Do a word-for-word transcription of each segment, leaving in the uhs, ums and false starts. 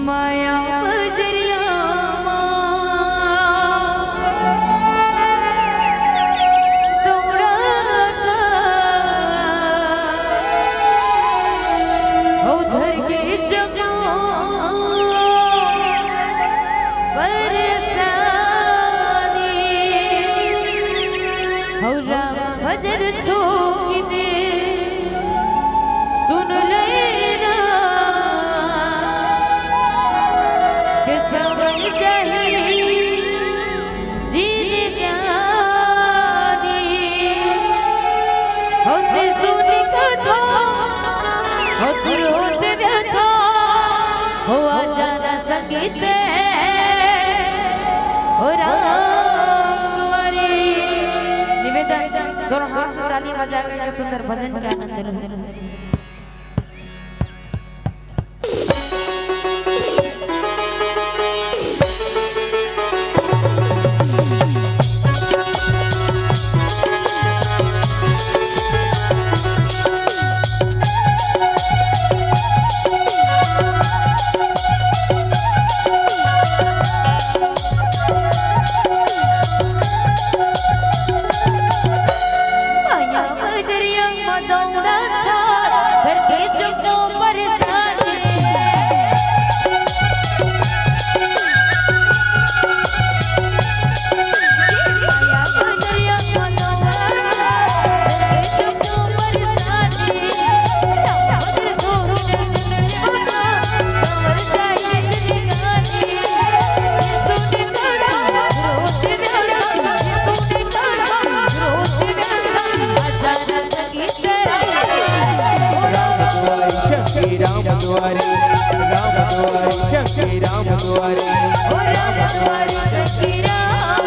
माया बजरिया मा डोंगरा था, उधर के जगह बरसानी। हौ राम भजन थोकिन सुन लेना, के सबर जाही जिनगानी। हौ शिशु निकट हो, हौ क्रोध व्यथा, हौ अजन संगीत, हौ राम द्वारे। निवेदन, दोनों हाथ से ताली बजा करके सुंदर भजन के आनंद लो। माया बजरिया मा दौड़ा था, धरती चुप चुप परेशान। राम दुआरी शंकी राम दुआरी, राम दुआरी शंकी राम दुआरी, राम दुआरी शंकी राम दुआरी।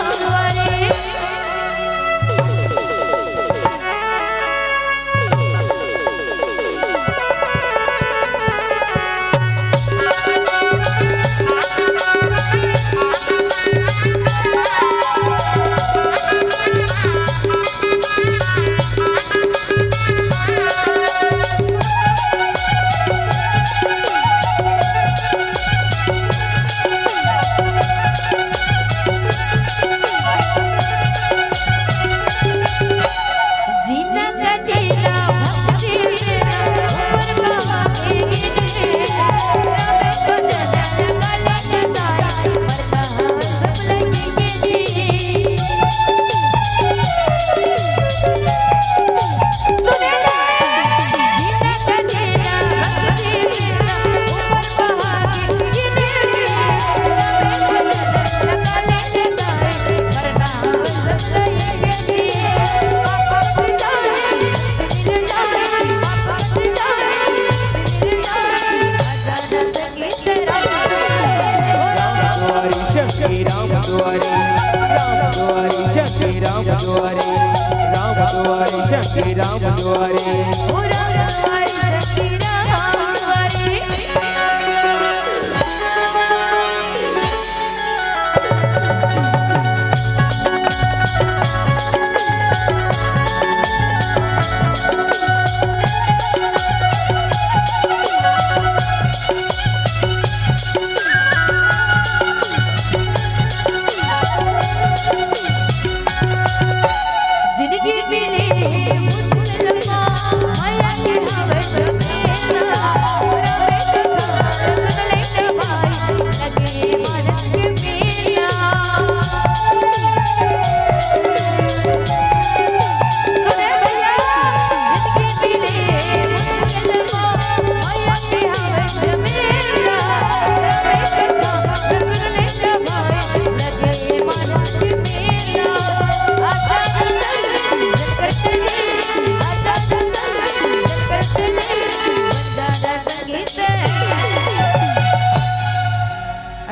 राम दुआरी शंकी राम दुआरी, राम दुआरी शंकी राम दुआरी, राम दुआरी शंकी राम दुआरी।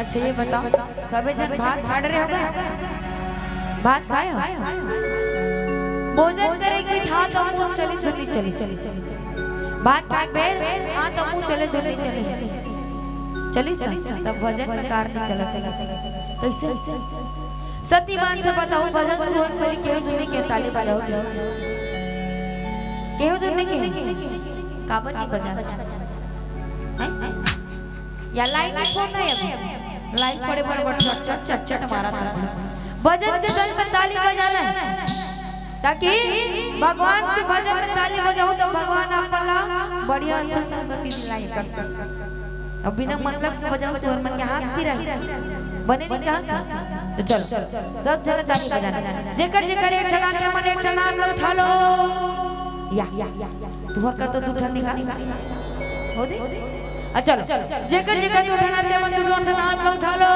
अच्छा, ये बताओ, सबे झन भात खा डरे हो गा? भात खाए हो? भोजन करे के था तो मुंह चले धुन नहीं चले। भात खाए के बेर हाँ तो मुंह चले धुन नहीं चले। चलिस ना, तब भजन में कार नहीं चला चला। कैसे? सती मान से बताओ, भजन शुरू होने पहले केहू झन नहीं के ताली बजाओ, केहू झन नहीं के, काबर नहीं बजा? हैं? या लाइन में फोन नहीं अभी। लाइन पड़े पर बड़ चट चट चट चट मारा था। भजन के संग में ताली बजाना है, ताकि भगवान के भजन में ताली बजाओ तो भगवान आप ला बढ़िया अच्छा संगति दिलाई कर सकते। अब बिना मतलब के बजाओ तो मन के हाथ फिरा बने नहीं कहा। तो चलो, सब जने ताली बजाना। जेकर जेकर एक ठन हाथ मन एक ठन हाथ ला उठा लो। या, या, या। तुहर कर तो दू ठन निकाल। हो दे? अच्छा, चलो। जेकर जेकर दू ठन हाथ मन दू ठन हाथ ला उठा लो।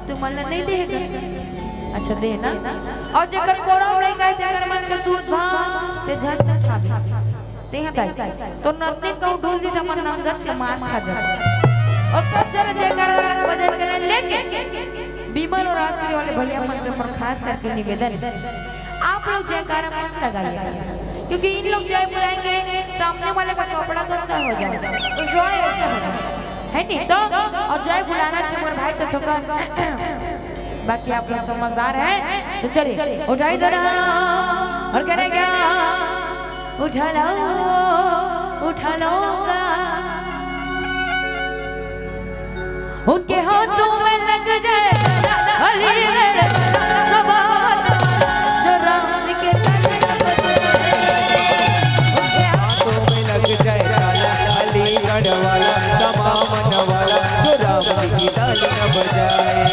तू मन ला नहीं देगा? अच्छा, दे ना। और जेकर कोरम नहीं कहे, जेकर मन के दूध भा, ते झट उठा भी। ते हैं ताई। तो नतनी कहूँ डूल दी, जमन नंगत के मार खा जाबो। और सब जने जयकारा बजाए के लेके विमल और राजश्री वाले भैया मन से मोर खास करके निवेदन, आप लोग जयकारा मत लगाइए, क्योंकि इन लोग जय बुलाएंगे, सामने वाले का कपड़ा गंदा हो जाएगा, तो जय ऐसा हो जाएगा, है नहीं? तो और जय बुलाना चाहिए मोर भाई, तो छोका। बाकी आप लोग समझदार हैं, तो चलिए उठाई दो ना। और करें क्या? उठा लो, उठा लो गा। उनके हाथों में लग जाए अलीगढ़, जो राम के तन में बजाए। उनके हाथों में लग जाए ताला, अलीगढ़ वाला, दमामन वाला, जो राम जी की ताली न बजाए।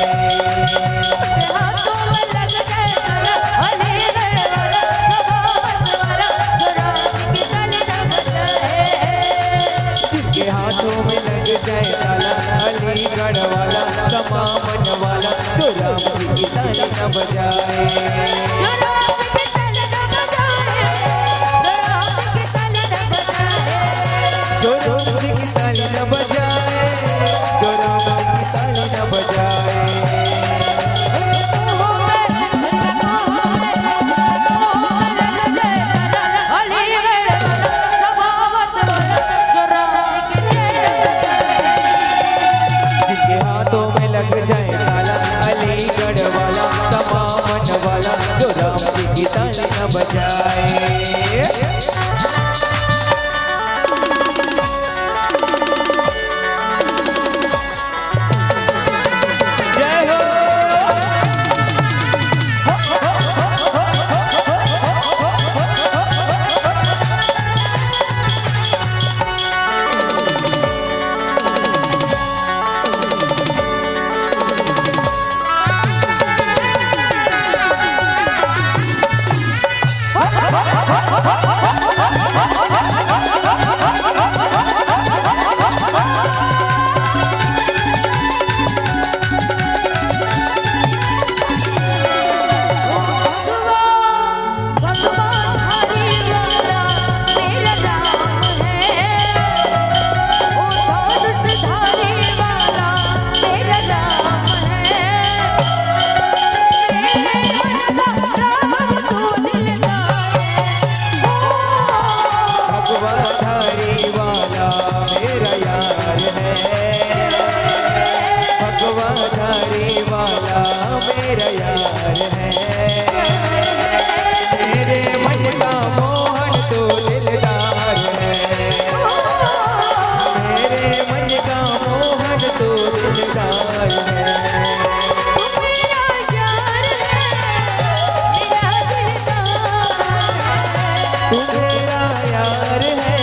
उनके हाथों में लग जाए ताला, अलीगढ़ वाला, दमामन वाला, जो राम जी की ताली न बजाए। जिसके हाथों में लग जाए ताला, अलीगढ़ वाला, दमामन वाला, जो राम जी की ताली न बजाए। जो राम जी की ताली न बजाए। जो राम जी की ताली न बजाए। जो राम जी की ताली न बजाए। जिनके हाथों में लग जाए ताला, अलीगढ़ वाला, दमामन वाला, जो राम जी की ताली न बजाए। जय हो। भगवाधारी वाला मेरा यार है, भगवाधारी वाला मेरा यार है। मेरे मन का मोहन तो दिलदार है, मेरे मन का मोहन तो दिलदार है। तू मेरा यार है,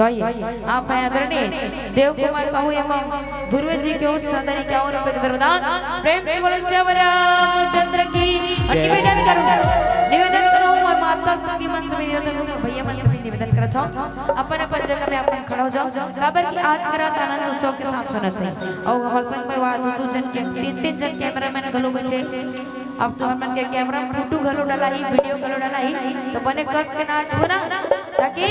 तो आइए, आप हैं आदरणीय देव कुमार साहू एवं ध्रुव जी के ओर से सादर इक्यावन रुपए के द्रव्यदान। प्रेम से बोलो श्याम रामचंद्र की। और निवेदन करूँ, निवेदन करूँ, मोर माता शक्ति मन से भी निवेदन करूँ, भैया मन से भी निवेदन करत हूँ, अपन अपन जगह में अपन खड़ा हो जाओ, काबर कि आज के रात आनंद उत्सव के साथ होना चाहिए। और हमर संग में वहाँ दो दो जन के, तीन तीन जन कैमरामैन घलो बैठे। अब तो हमन के कैमरा में फोटो घलो डाला ही, वीडियो घलो डाला ही, तो बने कस के नाच हो ना, ताकि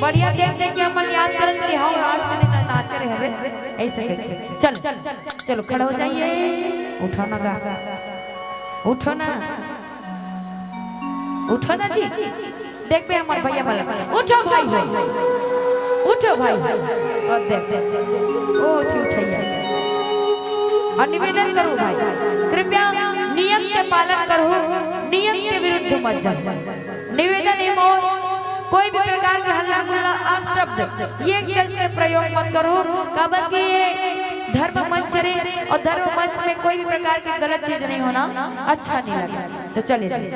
बढ़िया देख देख के हमन याद करन कि हाँ, आज के दिन नाचे रहे हवे, ऐसे करके। चल, चलो, खड़ा हो जाइए। उठो ना गा, उठो ना, उठो ना जी। देख बे हमर भैया वाला, उठो भाई हो, उठो भाई हो। और देख, ओ थी उठैया। और निवेदन करूँ भाई, कृपया नियम के पालन करो, नियम के विरुद्ध मत जाओ। निवेदन है मोर, कोई भी प्रकार के हल्ला गुल्ला, अपशब्द, ये चीज के प्रयोग मत करो, काबर कि ये धर्म मंच रे, और धर्म मंच में कोई भी प्रकार के गलत चीज नहीं होना अच्छा नहीं लगे। तो चलिए, चलिए।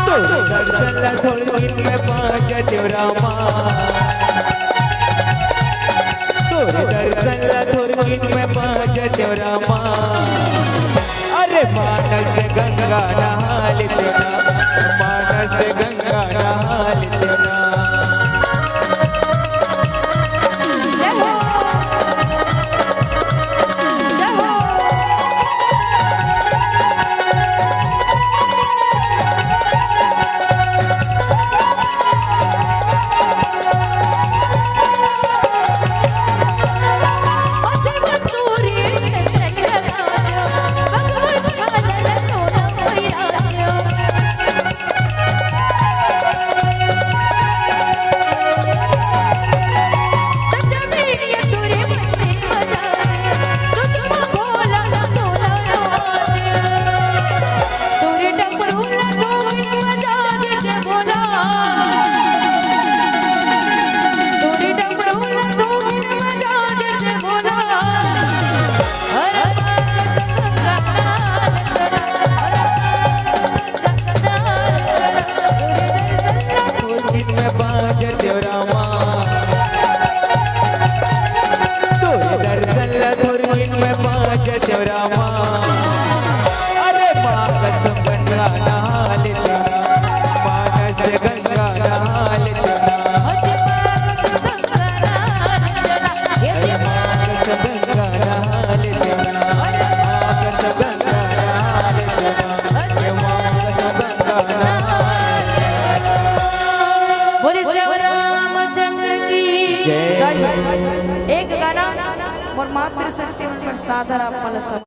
तोरे दर्शन ला थोर दिन में बाजत रामा, तोरे दर्शन ला थोर दिन में बाजत रामा। अरे मानस गंगा नहा लेते ना, मानस गंगा नहा लेते ना। दिन में बाजत रामा, तोरे दर्शन ला थोर दिन में बाजत रामा। अरे मानस गंगा नहा लेते ना, मानस गंगा नहा लेते ना। अरे मानस गंगा नहा लेते ना, मानस गंगा नहा लेते ना। बोले श्री रामचंद्र की जय। एक गाना मोर मातृशक्ति मन पर सादर आप मन सब